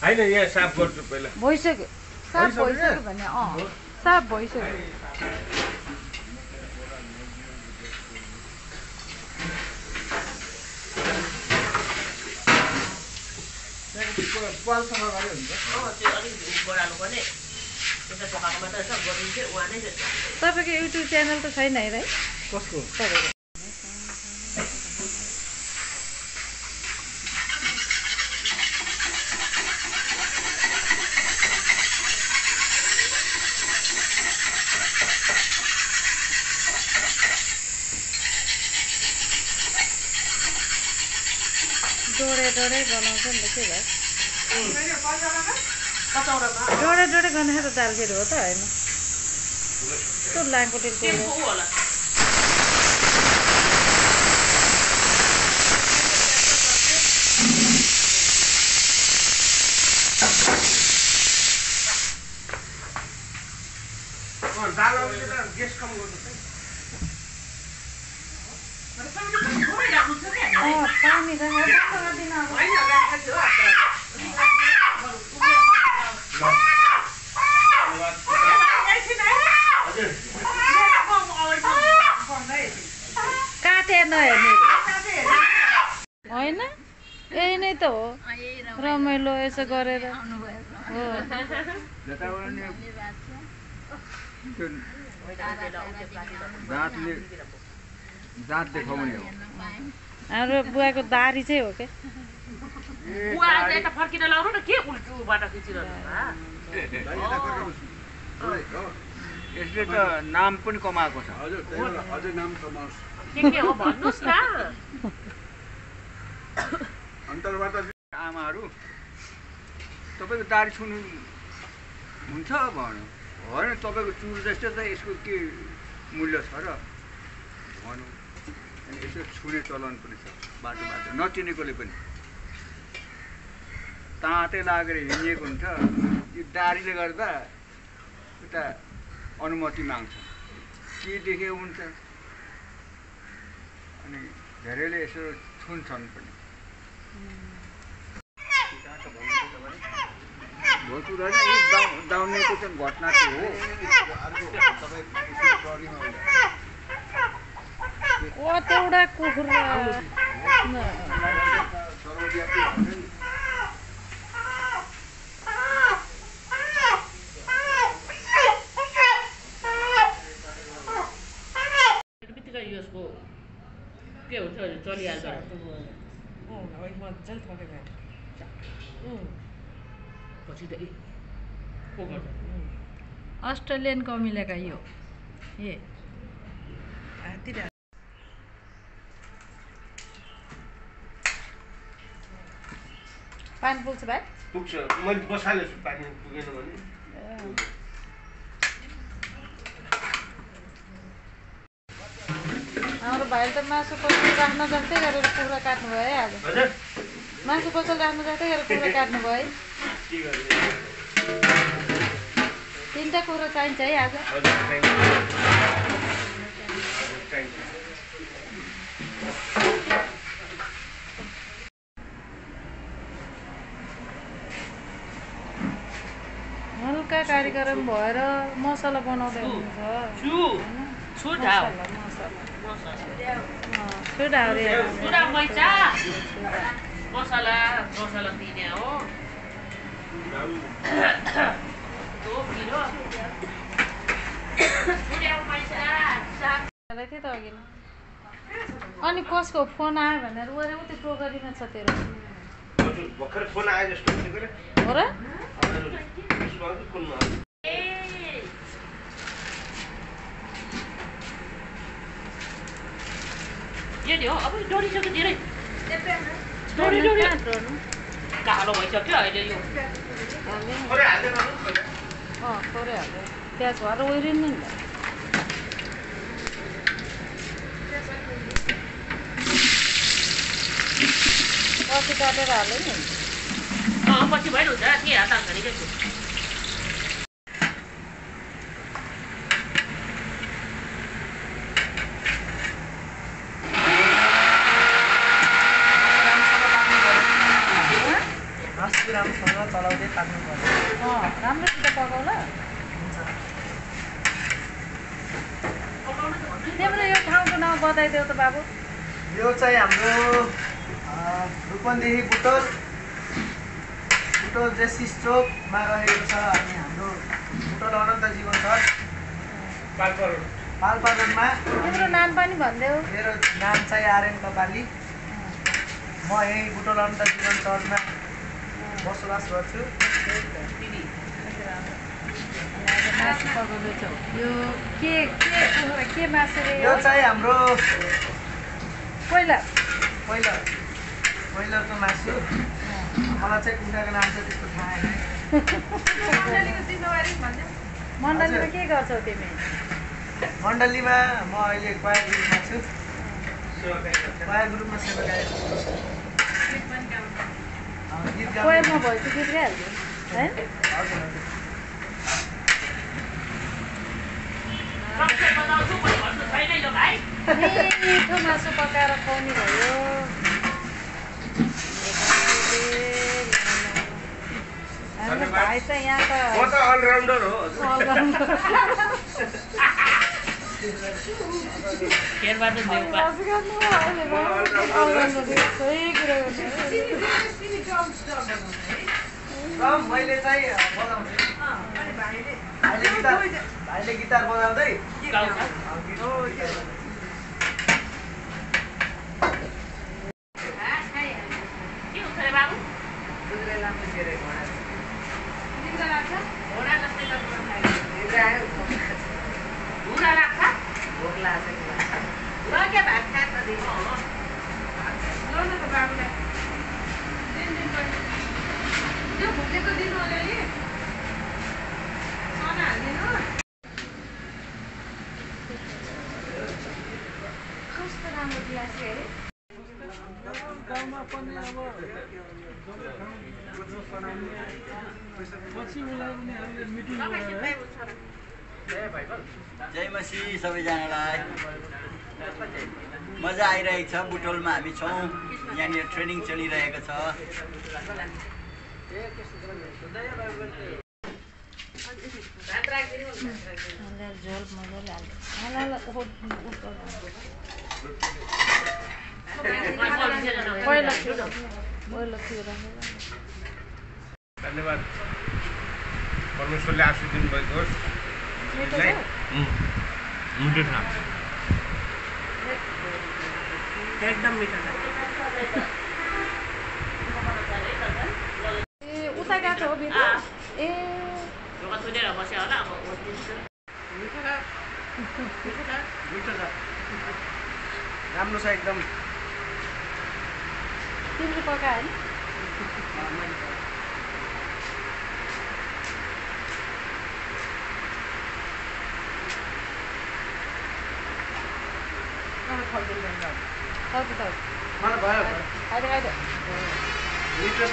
हैन यहाँ साफ गर्छु पहिला भइसक्यो साफ भइसक्यो भने साफ भइसक्यो पालसँग गरे हुन्छ त्यो अलि बढाल्नु पर्ने त्यसले पकाएको मात्रै छ गरिदिन्थ्यो उहाँ नै तपाईको युट्युब च्यानल त छैन है भाइ कसको तपाईको डोडे बनाउँछ नि त के भयो डोडे गर्ने त दाल फेरि हो त होइन त्यो लामखुट्टे होला दाल आउने त ग्यास कम गर्नु पानी काटेन होइन यही नै त हो रमाइलो यसो गरेर हो दाँत देखाउने हो हाम्रो बुवाको दारी चाहिँ हो क्या बुवा चाहिँ त फर्किन लाउनु न के उल्टुबाट खिचिरहनु यसले त नाम पनि कमाएको छ अझै नाम कमाओस् के हो भन्नुस् न अन्तर्वार्ता आमाहरू तपाईँको दारी छुनु हुन्छ भनौँ होइन तपाईँको चुर जस्तो त यसको के मूल्य छ र भनौँ यसो छुने चलन पनि छ बाटो नचिनेकोले पनि ताँतै लागेर हिँडिएको हुन्छ यो दारीले गर्दा एउटा अनुमति माग्छ के देखेको हुन्छ अनि धेरैले यसो छुन्छन् पनि भोजपुर दाउनेको चाहिँ घटना चाहिँ हो कतिवटा कुखुरा बित्तिकै यसको के हुन्छ चलिहाल्छ पछि त को गर्छ अस्ट्रेलियन कमिलेका यो ए पानी पुग्छ भाइ पुग्छ मैले बसालेछु पानी पुगेन भने हाम्रो भाइले त मासु पसल राख्न जस्तै गरेर कुखुरा काट्नु भयो है आज मासु पसल राख्नु जस्तै गरेर कुखुरा काट्नु भयो है 3टा कुखुरा चाहिन्छ है आज हल्का कार्यक्रम भएर मसला बनाउँदै हुनुहुन्छ मसला दिने हो अनि कसको फोन आयो भनेर उयो उति टोकरीमा छ तेरो भर्खर फोन आयो जस्तो हो र यो नि हो अब डढिसक्यो धेरै कालो भइसक्यो अहिले यो थोरै हाल्यो प्याज भएर ओइरिनु नि पछि काटेर हाल्यो नि पछि भइरहन्छ के हात हाल्छ नि के राम्रोसित पकाउन तिम्रो यो ठाउँको नाम बताइदेऊ त बाबु। यो चाहिँ हाम्रो रूपन्देही बुटोल जेसिस चोकमा रहेको छ। अनि हाम्रो बुटोल अनन्त जीवन सर पाल्पा रोडमा। तिम्रो नाम पनि भनिदेऊ। मेरो नाम चाहिँ आर्यन कपाली। म यही बुटोल अनन्त जीवन सहरमा बसोबास गर्छु। मासु पकाउँदैछौ यो के मासु रे? यो चाहिँ हाम्रो कोइलरको मासु। मलाई चाहिँ कुखुराको नाम चाहिँ त्यस्तो थाहा छैन। मण्डलीमा के गर्छौ तिमी? मण्डलीमा म अहिले क्वायर ग्रुपमा छु। क्वायर ग्रुपमा सेवा गाएको छु। कोयरमा भएपछि गीत गाइहाल्छु है। मिठो मासु पकाएर खुवाउने भयो। हाम्रो भाइ त यहाँ त अलराउन्डर हो। मैले चाहिँ भाइले गिटार बजाउँदै जय मसी सबैजनालाई मजा आइरहेको छ। बुटोलमा हामी छौँ। यहाँनिर ट्रेनिङ चलिरहेको छ। झोल मजाले धन्यवाद। परमेश्वरले आशीष दिनुभएको होस्। एकदम मिठो उता गएको हो भित्र। ए सुनेर बस्यो होला। अब राम्रो छ एकदम। तिमीले पकायो नि? मलाई भयो हजुर मिठो छ।